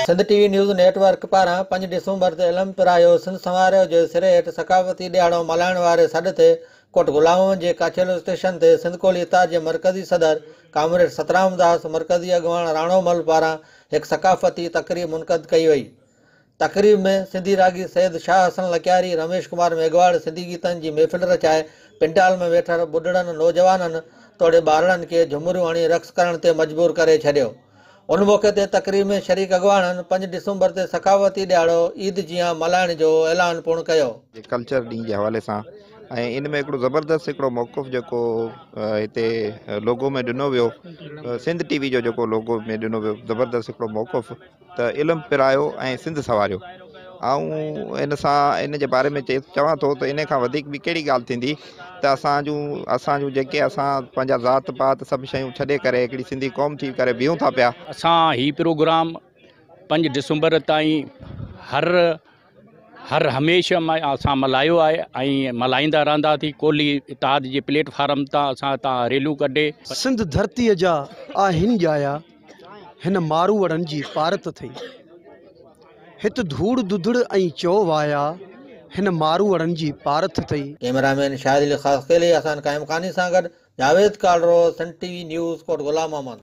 Sindh T V news network پاران پنج ڊسمبر تي علم پرايو سنڌ سنواريو جي سري هيٺ ثقافتي ڏهاڙو ملهائڻ واري سڏ تي ڪوٽ غلام محمد جي ڪاڇيلو اسٽيشن تي سنڌ ڪولهي اتحاد جي مرڪزي صدر ڪامريڊ سترام داس، مرڪزي اڳواڻ راڻو مل پاران هڪ ثقافتي تقريب منعقد ڪئي وئي. تقريب ۾ سنڌي راڳي سيد شاهه حسن لڪياري، رميش ڪمار ميگهواڙ سنڌي گيتن جي محفل رچائي پنڊال ۾ ويٺل ٻڍڙن، نوجوانن توڙي ٻارڙن کي جهمريون هڻي رقص ڪرڻ تي مجبور ڪري ڇڏيو. ان موقعي تي تقريب ۾ شريڪ اڳواڻن پنج ڊسمبر تي ثقافتي ڏهاڙو عيد جيان ملهائڻ جو اعلان پڻ ڪيو. جي ڪلچر ڏينهن جي حوالي سان ۽ ان ۾ هڪڙو زبردست هڪڙو موقف جيڪو هتي لوگو ۾ ڏنو ويو سنڌ ٽي وي جو جيڪو لوگو ۾ ڏنو ويو زبردست هڪڙو موقف ته علم پرايو ۽ سنڌ سنواريو. آئون ان سان ان جي باري ۾ چوان ٿو ته ان کان وڌيڪ ٻي ڪهڙي ڳالهه ٿيندي ته اسان جون اسان جون جيڪي اسان پنهنجا ذات پات سڀ شيون ڇڏي ڪري هڪڙي سنڌي قوم ٿي ڪري بيهون ٿا پيا. اسان هي پروگرام پنج ڊسمبر تائين هر هر هميشه اسان ملهايو آهي ۽ ملهائيندا رهنداسين ڪولهي اتحاد جي پليٽ فارم تان اسان هتان ريليون ڪڍي. سنڌ ڌرتيء جا آهن ڄايا، هن ماروئڙن جي پارت ٿئي. هت ڌوڙ ڌڌڙ ۽ چؤ وايا، هن ماروئڙن جي پارت ٿئي. ڪئميرا مين شاهد علي خاصخيلي، احسان قائمخاني سان گڏ Javed Kalro, Sindh T V news, Kot Ghulam Muhammad.